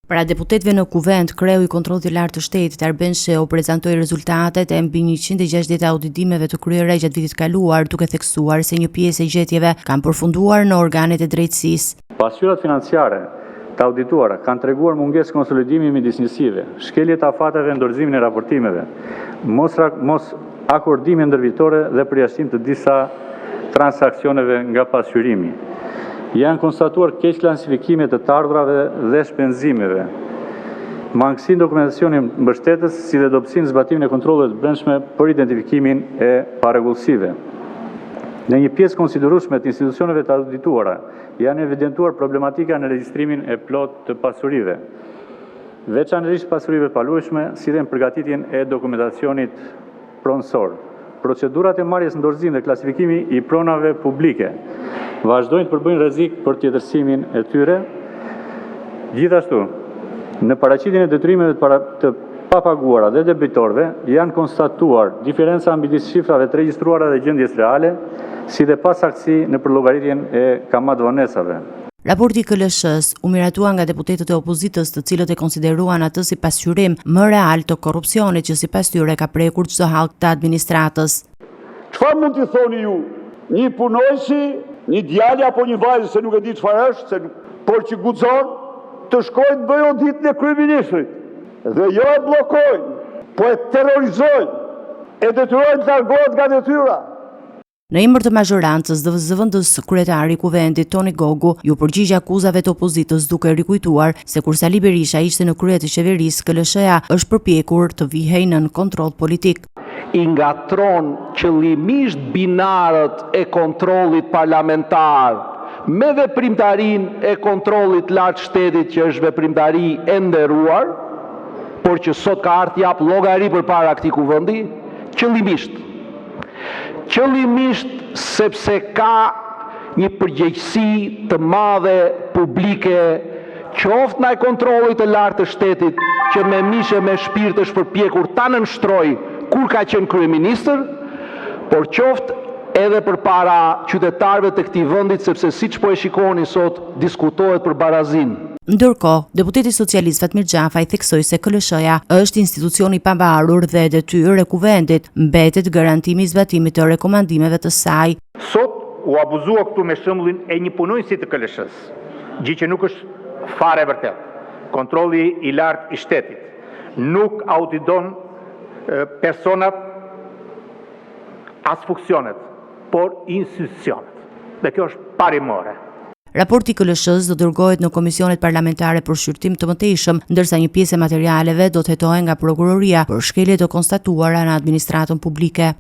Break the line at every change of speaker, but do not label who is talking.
Para deputetëve në Kuvend, kreu i Kontrollit të Lartë të Shtetit, Arben Shehu, prezantoi rezultatet e mbi 160 auditimeve të kryera gjatë vitit të kaluar, duke theksuar se një pjesë e gjetjeve kanë përfunduar në organet e drejtësisë.
Pasqyrat financiare të audituara kanë treguar mungesë konsolidimi midis njësive, shkelje të afateve në dorëzimin e raportimeve, mosakordime ndërvitore dhe përjashtim të disa transaksioneve nga pasqyrimi. Janë konstatuar keqklasifikime të të ardhurave dhe shpenzimeve, mangësi në dokumentacionin mbështetës, si dhe dobësi në zbatimin e kontrolleve të brendshme për identifikimin e parregullsive. Në një pjesë të konsiderueshme të institucioneve të audituara janë evidentuar problematika në regjistrimin e plotë të pasurive, veçanërisht pasurive të paluajtshme, si dhe në përgatitjen e dokumentacionit pronësor. Procedurat e marrjes në dorëzim dhe klasifikimi i pronave publike vazhdojnë të përbëjnë rrezik për tjetërsimin e tyre. Gjithashtu, në paraqitjen e detyrimeve të papaguara dhe debitorëve janë konstatuar diferenca midis shifrave të regjistruara dhe gjendjes reale, si dhe pasaktësi në përllogaritjen e kamatëvonesave.
Raporti i KLSH-së u miratua nga deputetët e opozitës, të cilët e konsideruan atë si pasqyrim më real të korrupsionit që sipas tyre ka prekur çdo hallkë të administratës.
Çfarë mund t'i thoni ju një punonjësi, një djali apo një vajze se nuk e di çfarë është, se nuk, por që guxon të shkojë të bëjë auditin e kryeministrit dhe jo e bllokojnë, po e terrorizojnë, e detyrojnë të largohet nga detyra.
Në emër të mazhorancës, zëvendëskryetari i Kuvendit, Toni Gogu, iu përgjigj akuzave të opozitës duke rikujtuar se kur Sali Berisha ishte në krye të qeverisë, KLSH-ja është përpjekur të vihej nën kontroll politik.
I ngatërron qëllimisht binarët e kontrollit parlamentar me veprimtarinë e Kontrollit të Lartë të Shtetit që është veprimtari e nderuar, por që sot ka ardhur të japë llogari përpara këtij Kuvendi, qëllimisht. Qëllimisht sepse ka një përgjegjësi të madhe publike qoftë ndaj Kontrollit të Lartë të Shtetit që me mish e me shpirt është përpjekur ta nënshtrojë kur ka qenë kryeministër, por qoftë edhe përpara qytetarëve të këtij vendit sepse siç po e shikoni sot diskutohet për barazinë.
Ndërkohë, deputeti socialist Fatmir Xhafaj theksoi se KLSH-ja është institucion i pavarur dhe detyrë e Kuvendit mbetet garantimi i zbatimit të rekomandimeve të saj.
Sot u abuzua këtu me shembullin e një punonjësi të KLSH-së, gjë që nuk është fare e vërtetë. Kontrolli i Lartë i Shtetit nuk auditon personat as funksionet, por institucionet. Dhe kjo është parimore.
Raporti i KLSH-së do dërgohet në komisionet parlamentare për shqyrtim të mëtejshëm, ndërsa një pjesë e materialeve do të hetohen nga prokuroria për shkelje të konstatuara në administratën publike.